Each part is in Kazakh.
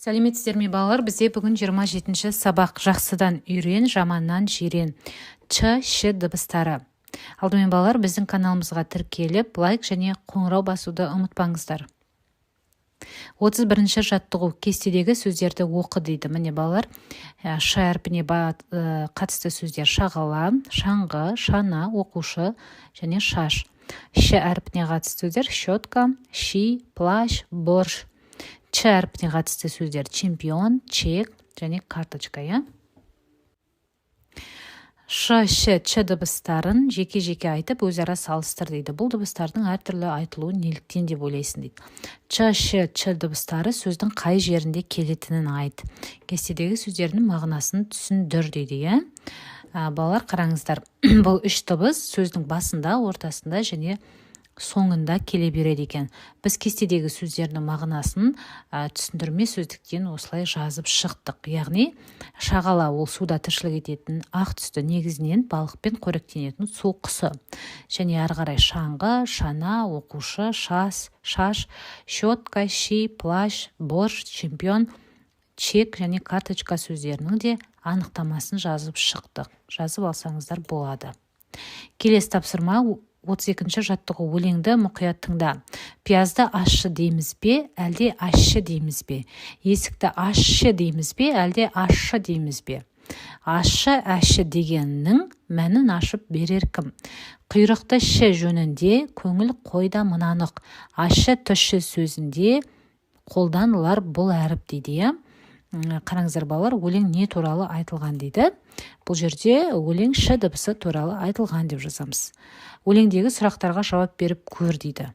Сәлеметсіздер ме, балалар? Бізде бүгін 27-ші сабақ. Жақсыдан үйрен, жаманнан жирен. Ч, щ дыбыстары. Алдымен, балалар, біздің каналымызға тіркеліп, лайк және қоңырау басуды ұмытпаңыздар. 31-ші жаттығу. Кестедегі сөздерді оқы дейді. Міне, балалар, ш әрпіне қатысты сөздер: шағала, шаңғы, шана, оқушы және шаш. Щ әрпіне қатысты сөздер: щетка, щи, плащ, борщ. Ч әрпіне қатысты сөздер: чемпион, чек және карточка, иә. Ш, щ, ч дыбыстарын жеке жеке айтып, өзара салыстыр дейді. Бұл дыбыстардың әртүрлі айтылуы неліктен деп ойлайсың дейді. Ч, щ, ч дыбыстары сөздің қай жерінде келетінін айт. Кестедегі сөздердің мағынасын түсіндір дейді, иә. Балалар, қараңыздар, бұл үш дыбыс сөздің басында, ортасында және соңында келе береді екен. Біз кестедегі сөздердің мағынасын түсіндірме сөздіктен осылай жазып шықтық. Яғни шағала — ол суда тіршілік ететін, ақ түсті, негізінен балықпен қоректенетін су құсы. Және ары қарай шаңғы, шана, оқушы, шаш, щетка, щи, плащ, борщ, чемпион, чек және карточка сөздерінің де анықтамасын жазып шықтық. Жазып алсаңыздар болады. Келесі тапсырма, 32-ші жаттығу. Өлеңді мұқият тыңда. Пиязды ащы дейміз бе, әлде ащы дейміз бе? Есікті ащы дейміз бе, әлде ащы дейміз бе? Ащы, әші дегеннің мәнін ашып берер кім? Құйрықты ші жөнінде көңіл қой да мынаны ұқ. Ащы, тұщы сөзінде қолданылар бұл әріп дейді, иә. Қараңыздар, балалар, өлең не туралы айтылған дейді. Бұл жерде өлең ш дыбысы туралы айтылған деп жазамыз. Өлеңдегі сұрақтарға жауап беріп көр дейді.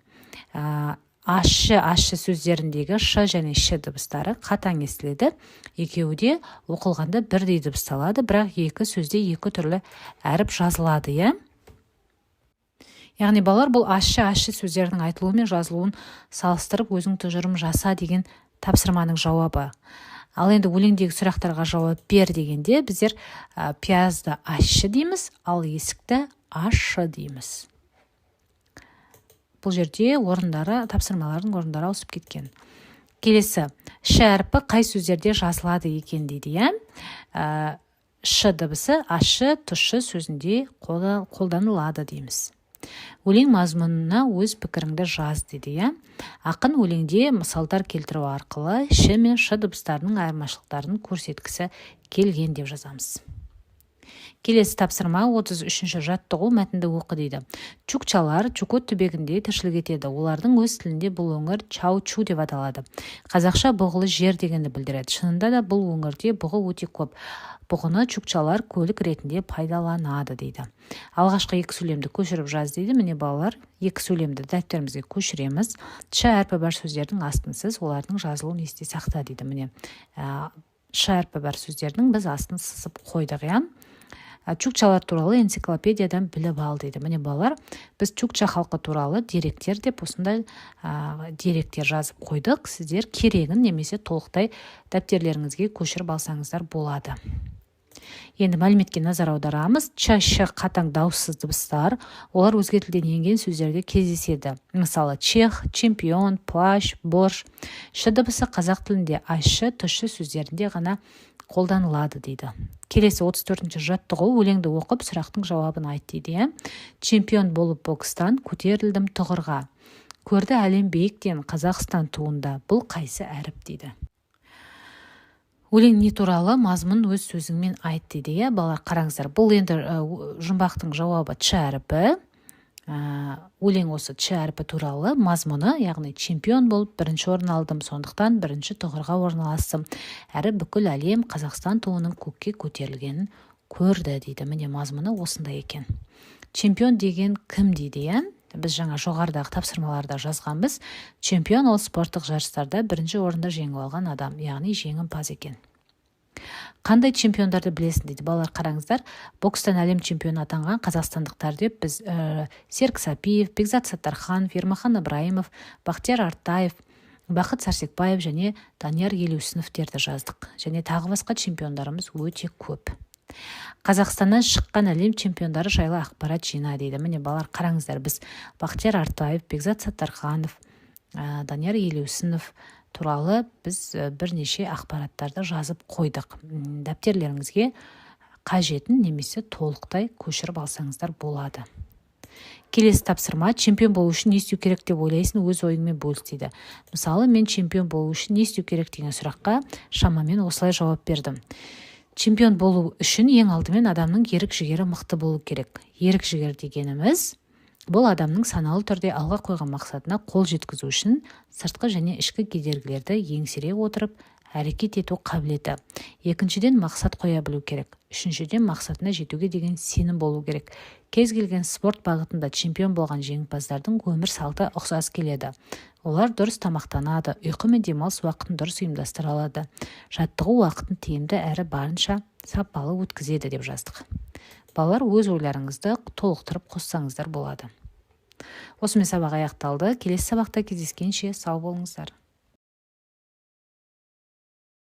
Ащы, ащы сөздеріндегі ш және щ дыбыстары қатаң естіледі. Екеуі де оқылғанда бірдей дыбысталады, бірақ екі сөзде екі түрлі әріп жазылады, иә. Яғни, балалар, бұл ащы, ащы сөздерінің айтылуы мен жазылуын салыстырып, өзің тұжырым жаса деген тапсырманың жауабы. Ал енді өлеңдегі сұрақтарға жауап бер дегенде, біздер пиязды ащы дейміз, ал есікті ащы дейміз. Бұл жерде орындары, тапсырмалардың орындары ауысып кеткен. Келесі, ш әрпі қай сөздерде жазылады екен дейді, иә. Ш дыбысы ащы, тұщы сөзінде қолданылады дейміз. Өлең мазмұнына өз пікіріңді жаз дейді, иә. Ақын өлеңде мысалдар келтіру арқылы ш мен ш дыбыстарының айырмашылықтарын көрсеткісі келген деп жазамыз. Келесі тапсырма, 33-ші жаттығу. Мәтінді оқы дейді. Чукчалар Чукот түбегінде тіршілік етеді. Олардың өз тілінде бұл өңір Чау-Чу деп аталады. Қазақша бұғылы жер дегенді білдіреді. Шынында да, бұл өңірде бұғы өте көп. Бұғыны чукчалар көлік ретінде пайдаланады дейді. Алғашқы екі сөйлемді көшіріп жаз дейді. Міне, балалар, екі сөйлемді дәптерімізге көшіреміз. Ч әрпі бар сөздердің астын сыз, олардың жазылуын есте сақта дейді. Міне, ш әрпі бар сөздердің біз астын сызып қойдық, иә. Чукчалар туралы энциклопедиядан біліп ал дейді. Міне, балалар, біз чукча халқы туралы деректер деп осындай деректер жазып қойдық. Сіздер керегін немесе толықтай дәптерлеріңізге көшіріп алсаңыздар болады. Енді мәліметке назар аударамыз. Ч, щ — қатаң дауыссыз дыбыстар. Олар өзге тілден енген сөздерде кездеседі. Мысалы, чех, чемпион, плащ, борщ. Ш дыбысы қазақ тілінде ащы, тұщы сөздерінде ғана қолданылады дейді. Келесі, 34-ші жаттығу. Өлеңді оқып, сұрақтың жауабын айт дейді, иә. Чемпион болып бокстан көтерілдім тұғырға, көрді әлем биіктен Қазақстан туында. Бұл қайсы әріп дейді. Өлең не туралы? Мазмұн өз сөзіңмен айт дейді, иә. Балалар, қараңыздар, бұл енді жұмбақтың жауабы ч әрпі. Өлең осы ч әрпі туралы. Мазмұны, яғни чемпион болып бірінші орын алдым, сондықтан бірінші тұғырға орналастым, әрі бүкіл әлем Қазақстан туының көкке көтерілгенін көрді дейді. Міне, мазмұны осындай екен. Чемпион деген кім дейді, иә. Біз жаңа жоғарыдағы тапсырмаларда жазғанбыз. Чемпион — ол спорттық жарыстарда бірінші орынды жеңіп алған адам, яғни жеңімпаз екен. Қандай чемпиондарды білесің дейді. Балалар, қараңыздар, бокстан әлем чемпионы атанған қазақстандықтар деп біз Серік Сәпиев, Бекзат Саттарханов, Ермахан Ыбырайымов, Бақтияр Артаев, Бақыт Сәрсекбаев және Данияр Елеусіновтерді жаздық. Және тағы басқа чемпиондарымыз өте көп. Қазақстаннан шыққан әлем чемпиондары жайлы ақпарат жина дейді. Міне, балалар, қараңыздар, біз Бақтияр Артаев, Бекзат Саттарханов, Данияр Елеусінов туралы біз бірнеше ақпараттарды жазып қойдық. Дәптерлеріңізге қажетін немесе толықтай көшіріп алсаңыздар болады. Келесі тапсырма: чемпион болу үшін не істеу керек деп ойлайсың, өз ойыңмен бөліс дейді. Мысалы, мен чемпион болу үшін не істеу керек деген сұраққа шамамен осылай жауап бердім. Чемпион болу үшін ең алдымен адамның ерік жігері мықты болу керек. Ерік жігер дегеніміз — бұл адамның саналы түрде алға қойған мақсатына қол жеткізу үшін сыртқы және ішкі кедергілерді еңсере отырып әрекет ету қабілеті. Екіншіден, мақсат қоя білу керек. Үшіншіден, мақсатына жетуге деген сенім болу керек. Кез келген спорт бағытында чемпион болған жеңімпаздардың өмір салты ұқсас келеді. Олар дұрыс тамақтанады, ұйқы мен демалыс уақытын дұрыс ұйымдастыра алады, жаттығу уақытын тиімді әрі барынша сапалы өткізеді деп жаздық. Балалар, өз ойларыңызды толықтырып қоссаңыздар болады. Осымен сабақ аяқталды. Келесі сабақта кездескенше сау болыңыздар.